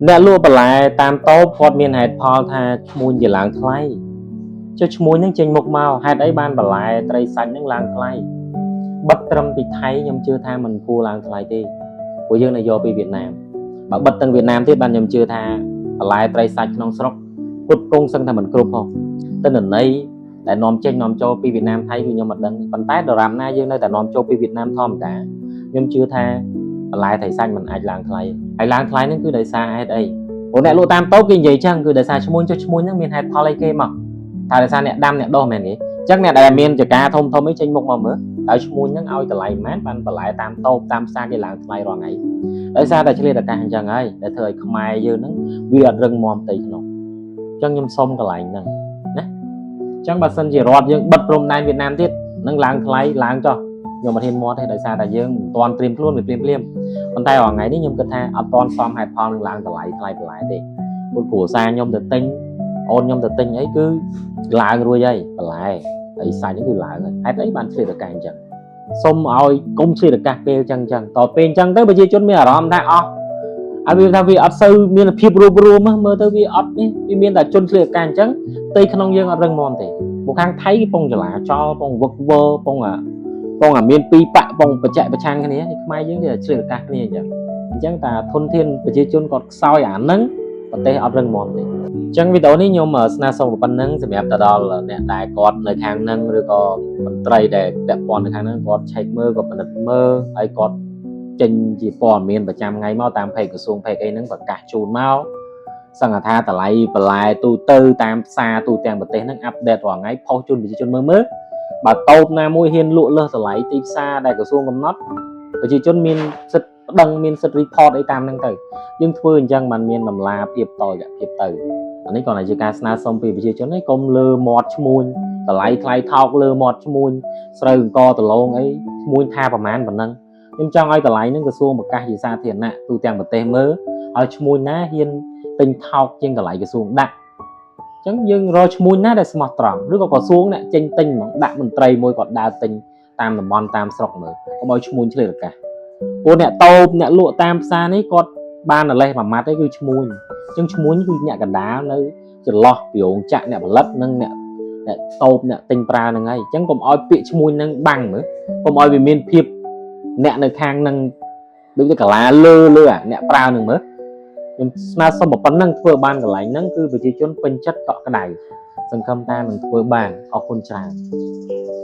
អ្នកលក់បន្លែតាមតូបគាត់មានហេតុផលថាឈ្មួញជាឡើងថ្លៃចុះឈ្មួញនឹងចេញមុខមកហេតុអីបានបន្លែត្រីសាច់នឹងឡើងថ្លៃបិទត្រឹមពីថៃខ្ញុំជឿថាមិនគួរឡើងថ្លៃទេព្រោះយើងនៅយកពីវៀតណាមបើបិទទាំងវៀតណាមទៀតបានខ្ញុំជឿថាបន្លែត្រីសាច់ក្នុងស្រុកពុតគង់សឹងថាមិនគ្រប់ផងទិន្នន័យដែលនាំចេញនាំចូលពីវៀតណាមថៃគឺខ្ញុំមិនដឹងទេប៉ុន្តែដរាបណាយើងនៅតែនាំចូលពីវៀតណាមធម្មតាខ្ញុំជឿថាបន្លែត្រីសាច់មិនអាចឡើងថ្លៃហើយឡើងថ្លៃហ្នឹងគឺដោយសារហេតុអីព្រោះអ្នកលក់តាមតូបគេនិយាយចឹងគឺដោយសារឈ្មួញចុះឈ្មួញហ្នឹងមានហេតុផលអីគេមកថាដោយសារអ្នកដាំអ្នកដោះមែនទេអញ្ចឹងអ្នកដែលមានចការធំធំអីចេញមុខមកមើលតើឈ្មួញហ្នឹងឲ្យតម្លៃប៉ុន្មានបានបន្លែតាមតូបតាមផ្សារគេឡើងថ្លៃរាល់ថ្ងៃដោយសារតែឆ្លៀតឱកាសអញ្ចឹងហើយដែលធ្វើឲ្យខ្មែរយើងហ្នឹងវាអត់រឹងមាំផ្ទៃក្នុងអញ្ចឹងខ្ញុំសុំកន្លែងហ្នឹងណាអញ្ចឹងបើសិនជារដ្ឋយើងបិទព្រំដែនវៀតណាមទៀតនឹងឡើងថ្លៃឡើងចុះខ្ញុំអត់ហ៊ានមាត់ទេដោយសារតែយើងមិនទាន់ត្រៀមខ្លួនវាភ្លាមភ្លាមប៉ុន្តែរាល់ថ្ងៃនេះខ្ញុំគិតថាអត់ទាន់សមហេតុផលនឹងឡើងតម្លៃថ្លៃបន្លែទេព្រោះគ្រួសារខ្ញុំទៅទិញអូនខ្ញុំទៅទិញអីគឺឡើងរួចហើយបន្លែហើយសាច់ហ្នឹងគឺឡើងហើយហេតុអីបានឆ្លៀតឱកាសអញ្ចឹងសូមឲ្យកុំឆ្លៀតឱកាសពេលអញ្ចឹងអញ្ចឹងតពេលអញ្ចឹងទៅប្រជាជនមានអារម្មណ៍ថាអស់ហើយវាថាវាអត់សូវមានភាពរួបរួមមើលទៅវាអត់នេះវាមានតែជនឆ្លៀតឱកាសអញ្ចឹងផ្ទៃក្នុងយើងអត់រឹងមាំទេពួកខាងថៃគេពងចលាចលពងវឹកវើពងអាពងអាមានពីរបកពងបច្ចេកប្រឆាំងគ្នាខ្មែរយើងគេឆ្លៀតឱកាសគ្នាអញ្ចឹងអញ្ចឹងតាធនធានប្រជាជនគាត់ខ្សោយអាហ្នឹងប្រទេសអត់រឹងមាំទេអញ្ចឹងវីដេអូនេះខ្ញុំស្នើសុំប៉ុណ្ណឹងសម្រាប់ទៅដល់អ្នកដែលគាត់នៅខាងហ្នឹងឬក៏មន្ត្រីដែលពាក់ព័ន្ធនៅខាងហ្នឹងគាត់ឆែកមើលគាត់ពិនិត្យមើលហើយគាត់ចេញជាព័ត៌មានប្រចាំថ្ងៃមកតាម page ក្រសួង page អីហ្នឹងប្រកាសជូនមកសង្ឃថាតម្លៃបន្លែទូទៅតាមផ្សារទូទាំងប្រទេសហ្នឹង update រាល់ថ្ងៃផុសជូនប្រជាជនមើលមើលបើតូបណាមួយហ៊ានលក់លើសតម្លៃទីផ្សារដែលក្រសួងកំណត់ប្រជាជនមានសិទ្ធិប្តឹងមានសិទ្ធិ report អីតាមហ្នឹងទៅយើងធ្វើអញ្ចឹងបានមានតម្លាភាពតរយៈភាពទៅអានេះគ្រាន់តែជាការស្នើសុំពីប្រជាជនឯងកុំលើមាត់ឈ្មួញតម្លៃថ្លៃថោកលើមាត់ឈ្មួញស្រូវអង្គដលងអីឈ្មួញថាប្រហែលប៉ុណ្ណឹងខ្ញុំចង់ឲ្យតម្លៃហ្នឹងក្រសួងប្រកាសជាសាធារណៈទូទាំងប្រទេសមើលឲ្យឈ្មួញណាហ៊ានទិញថោកជាងតម្លៃក្រសួងដាក់អញ្ចឹងយើងរកឈ្មួញណាដែលស្មោះត្រង់ឬក៏ក្រសួងអ្នកចេញទិញហ្មងដាក់មន្ត្រីមួយគាត់ដើរទិញតាមតំបន់តាមស្រុកមើលកុំឲ្យឈ្មួញឆ្លៀតឱកាសព្រោះអ្នកតូបអ្នកលក់តាមផ្សារនេះគាត់បានតែលេសមួយម៉ាត់ឯងគឺឈ្មួញអញ្ចឹងឈ្មួញគឺអ្នកកណ្ដាលនៅចន្លោះពីរោងចក្រអ្នកផលិតនិងអ្នកអ្នកតូបអ្នកទិញប្រើហ្នឹងហើយអញ្ចឹងកុំឲ្យពាក្យឈ្មួញហ្នឹងបាំងមើលកុំឲ្យវាមានភាពអ្នកនៅខាងហ្នឹងដូចទៅកាឡាលើលើអាអ្នកប្រើហ្នឹងមើលខ្ញុំស្នើសុំប៉ុណ្ណឹងធ្វើបានកន្លែងហ្នឹងគឺប្រជាជនពេញចិត្តកក់ក្ដៅសង្ឃឹមថានឹងធ្វើបានអរគុណច្រើន។